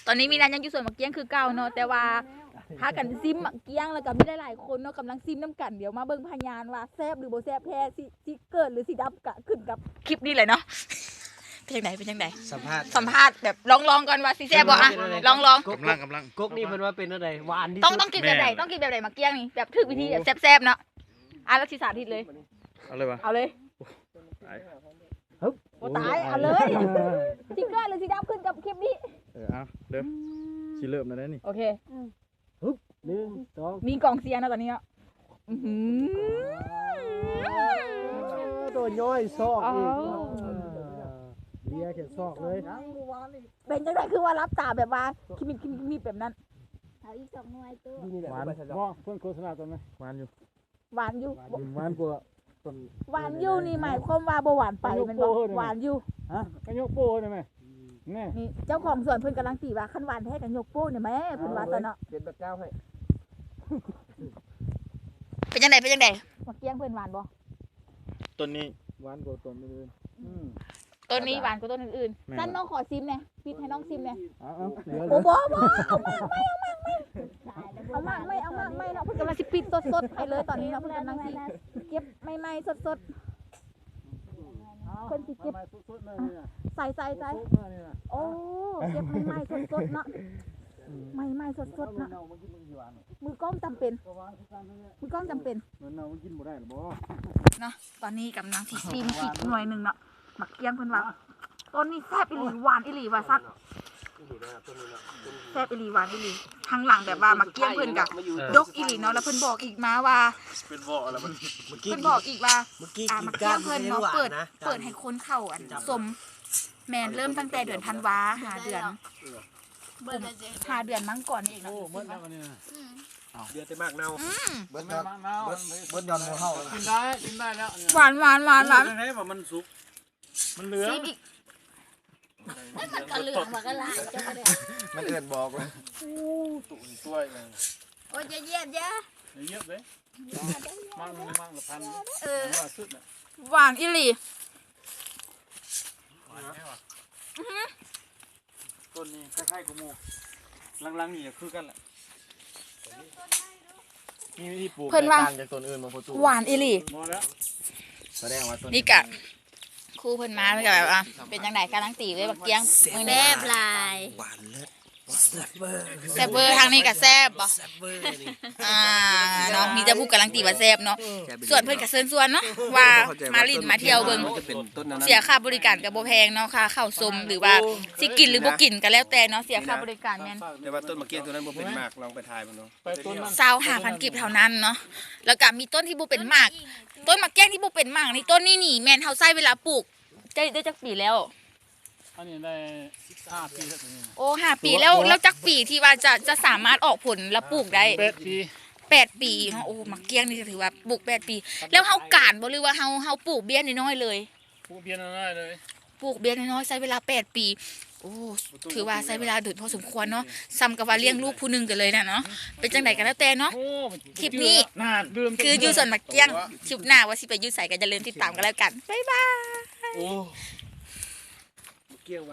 ຕອນນີ້ມີນາຍັງຢູ່ສວນໝາກກ້ຽງຄືເກົ່າເນາະ ແຕ່ວ່າພາກັນຊິມໝາກກ້ຽງ ແລ້ວກໍມີຫຼາຍໆຄົນເນາະກຳລັງຊິມນຳກັນ. ດຽວມາເບິ່ງພະຍານວ່າແຊບຫຼືບໍ່ແຊບແທ້ ຊິ ຊິເກີດຫຼືຊິດັບກະຂຶ້ນກັບຄລິບນີ້ແຫຼະເນາະ. ເປັນຈັ່ງໃດ ເປັນຈັ່ງໃດ? ສຳພາດ ສຳພາດແບບລອງໆກ່ອນວ່າຊິແຊບບໍ່? ອະ ເປັນຈັ່ງໃດ? ລອງໆ ກຳລັງ ກຳລັງ ກົກນີ້ເພິ່ນວ່າເປັນແນວໃດ? ຫວານທີ່ສຸດ ຕ້ອງ ຕ້ອງກິນແບບໃດ? ແມ່ນ ຕ້ອງກິນແບບໃດໝາກກ້ຽງນີ້ ແບບຖືກວິທີ ໂອ້ ແບບແຊບໆເນາະ? ອ່ະ ລະຊິສາທິດເລີຍ ເອົາເລີຍວະ? ເອົາເລີຍ. ຕາຍ ໂອ້ ຕາຍ ເອົາເລີຍ. ຊິເກີດຫຼືຊິດັບຂຶ້ນກັບຄລິບນີ້. ເອີ ເອົາເດີ ຊິເລີ່ມແລ້ວເດ້ນີ້. ໂອເຄ ອືມ ຮຶບ ໜຶ່ງ ສອງ ມີກອງເຊຍເນາະຕອນນີ້ເນາະ. ອືຫື ໂຕຍ້ອຍຊອກອີກ ເລີຍແຄ່ຊອກເລີຍ. ເປັນຈັ່ງໃດ ຄືວ່າຫຼັບຕາແບບວ່າຂະມິດ ຂະມິດ ຂະມິດແບບນັ້ນ? ເອົາອີກສອງໜ່ວຍຕູ້. ຫວານບໍ່? ເພິ່ນໂຄສະນາຕອນນັ້ນ ຫວານຢູ່ ຫວານຢູ່ ຫວານກວ່າ ຫວານຢູ່ນີ້ໝາຍຄວາມວ່າບໍ່ຫວານໄປແມ່ນບໍ່? ຫວານຢູ່. ຮະ? ກະຍົກໂປ້ໄດ້ໄໝ? ແນ່ ນີ້ເຈົ້າຂອງສວນເພິ່ນກຳລັງຕີວ່າ ຄັນຫວານແທ້ກະຍົກໂປ້ນີ້ແມ້ ເພິ່ນວ່າຊັ້ນເນາະ. ເປັນບັກກ້າວໃຫ້ ເປັນຈັ່ງໃດ ເປັນຈັ່ງໃດ? ໝາກກ້ຽງເພິ່ນຫວານບໍ່? ຕົ້ນນີ້ຫວານກວ່າຕົ້ນອື່ນ. ອືມ ຕົ້ນນີ້ຫວານກວ່າຕົ້ນອື່ນໆ. ແມ່ນ ຊັ້ນນ້ອງຂໍຊິມແດ່ ປິດໃຫ້ນ້ອງຊິມແດ່. ເອົາໆ ເຫຼືອ ໂອ້ ບໍ່ ບໍ່ ເອົາໝາກໃໝ່ ເອົາໝາກໃໝ່ ເອົາໝາກໃໝ່ ເອົາໝາກໃໝ່ເນາະ. ເພິ່ນກຳລັງຊິປິດສົດໆໃຫ້ເລີຍຕອນນີ້ເນາະ ເພິ່ນກຳລັງຊິເກັບໃໝ່ໆສົດໆ. ເພິ່ນຊິເກັບ ໃໝ່ໆສົດໆເລີຍນີ້ນະ. ໃສ່ ໃສ່ ໃສ່ ສົດໆເລີຍນີ້ນະ. ໂອ້ ເກັບໃໝ່ໆສົດໆເນາະ ອືມ ໃໝ່ໆສົດໆເນາະ. ເອົາເໜົ່າມາກິນມັນຊິຫວານ. ມືກ້ອງຈຳເປັນ ກໍຫວານຄືກັນນັ້ນແຫຼະ ມືກ້ອງຈຳເປັນ. ເໜົ່າມັນກິນບໍ່ໄດ້ລະບໍ່? ເນາະ ຕອນນີ້ກຳລັງຊິຊີມອີກໜ່ວຍໜຶ່ງເນາະ. ໝາກກ້ຽງເພິ່ນວ່າ ຕົ້ນນີ້ແຊບອີ່ຫຼີ ຫວານອີ່ຫຼີວ່າຊັ້ນ. ແຊບອີ່ຫຼີ ຫວານອີ່ຫຼີ. ທາງຫຼັງແບບວ່າໝາກກ້ຽງເພິ່ນກະດົກອີ່ຫຼີເນາະ ແລ້ວເພິ່ນບອກອີກມາວ່າ ເປັນບໍ່ລະມັນ ເພິ່ນບອກອີກວ່າ ໝາກກ້ຽງເພິ່ນເນາະ ເປີດ ເປີດໃຫ້ຄົນເຂົ້າອັນຊົມ ແມ່ນເລີ່ມຕັ້ງແຕ່ເດືອນທັນວາຫາເດືອນ ຫາເດືອນມັງກອນນີ້ເອງ. ໂອ້ ເບິດແລ້ວອັນນີ້ນະ. ອືມ ເຫຼືອແຕ່ໝາກເນົ່າ. ອືມ ເບິດຍອດ ເບິດ ເບິດຍອດໝູເຮົາ. ກິນໄດ້ ກິນໄດ້ແລ້ວ. ຫວານ ຫວານ ຫວານ ຫວານ. ຈັ່ງໃດວ່າມັນສຸກ ມັນເຫຼືອງ. ຊິມອີກ ມັນກະເຫຼືອງວ່າກະຫຼາຍ ເຈົ້າກະໄດ້ ມັນເອີ້ນບອກເລີຍ. ໂອ້ ຕຸ່ນຊ່ວຍເລີຍ. ໂອ້ຍ ຢ່າຢຽບ ຢ່າ ຢ່າຢຽບເດ້. ໝາກ ໝາກລະພັນ. ເອີ ຫຼາຍສຸດນະ. ຫວານອີ່ຫຼີ. ຫວານແທ້ຫວາ. ອືຫື ຕົ້ນນີ້ຄ້າຍໆກັບໝູ່ ຫຼັງໆນີ້ກະຄືກັນແຫຼະ. ມີວິທີປູກ ເພິ່ນວ່າ ແຕກຕ່າງຈາກຕົ້ນອື່ນບໍ່ພໍ່ຕູ້? ຫວານອີ່ຫຼີ. ບໍ່ແລ້ວ ສະແດງວ່າຕົ້ນນີ້ກະ ຄູເພິ່ນມາ ເພິ່ນກະແບບວ່າ ເປັນຈັ່ງໃດ ການລັງຕີເວີຍ ບັກກ້ຽງມື້ນີ້? ແຊບຫຼາຍ ຫວານເລີດ ແຊບເວີ. ທາງນີ້ກະແຊບບໍ່? ແຊບເວີນີ້ ອ່າ ເນາະ ມີແຕ່ຜູ້ການລັງຕີວ່າແຊບເນາະ. ສ່ວນເພິ່ນກະເຊີນຊວນເນາະ ວ່າມາຫຼິ້ນມາທ່ຽວເບິ່ງ. ເສຍຄ່າບໍລິການກະບໍ່ແພງເນາະ ຄ່າເຂົ້າຊົມ ຫຼືວ່າຊິກິນຫຼືບໍ່ກິນກະແລ້ວແຕ່ເນາະ ເສຍຄ່າບໍລິການ. ແມ່ນ ແຕ່ວ່າຕົ້ນໝາກກ້ຽງໂຕນັ້ນບໍ່ເປັນໝາກ ລອງໄປຖ່າຍເບິ່ງເນາະ. ຊາວຫ້າພັນກີບເທົ່ານັ້ນເນາະ. ແລ້ວກະມີຕົ້ນທີ່ບໍ່ເປັນໝາກ ຕົ້ນໝາກກ້ຽງທີ່ບໍ່ເປັນໝາກນີ້ ຕົ້ນນີ້ນີ້ແມ່ນເຮົາໃຊ້ເວລາປູກໄດ້ ໄດ້ຈັກປີແລ້ວ? ອັນນີ້ໄດ້ຫ້າປີແລ້ວໂຕນີ້. ໂອ້ ຫ້າປີແລ້ວ. ແລ້ວຈັກປີທີ່ວ່າຈະ ຈະສາມາດອອກຜົນແລ້ວປູກໄດ້? ແປດປີ ແປດປີເນາະ. ໂອ້ ໝາກກ້ຽງນີ້ກະຖືວ່າປູກແປດປີ. ແລ້ວເຮົາການບໍ່ ຫຼືວ່າເຮົາ ເຮົາປູກເບ້ຍນ້ອຍໆເລີຍ? ປູກເບ້ຍນ້ອຍໆເລີຍ. ປູກເບ້ຍນ້ອຍໆ ໃຊ້ເວລາແປດປີ. ໂອ້ ຖືວ່າໃຊ້ເວລາດົນພໍສົມຄວນເນາະ ສ່ຳກັບວ່າລ້ຽງລູກຜູ້ໜຶ່ງກັນເລີຍນະເນາະ. ເປັນຈັ່ງໃດກະແລ້ວແຕ່ເນາະ ຄລິບນີ້ ຄືຢູ່ສວນໝາກກ້ຽງ. ຄລິບໜ້າວ່າຊິໄປຢູ່ໃສກະຢ່າລືມຕິດຕາມກັນແລ້ວກັນ. ບາຍບາຍ. ໂອ້ ໝາກກ້ຽງຫວານ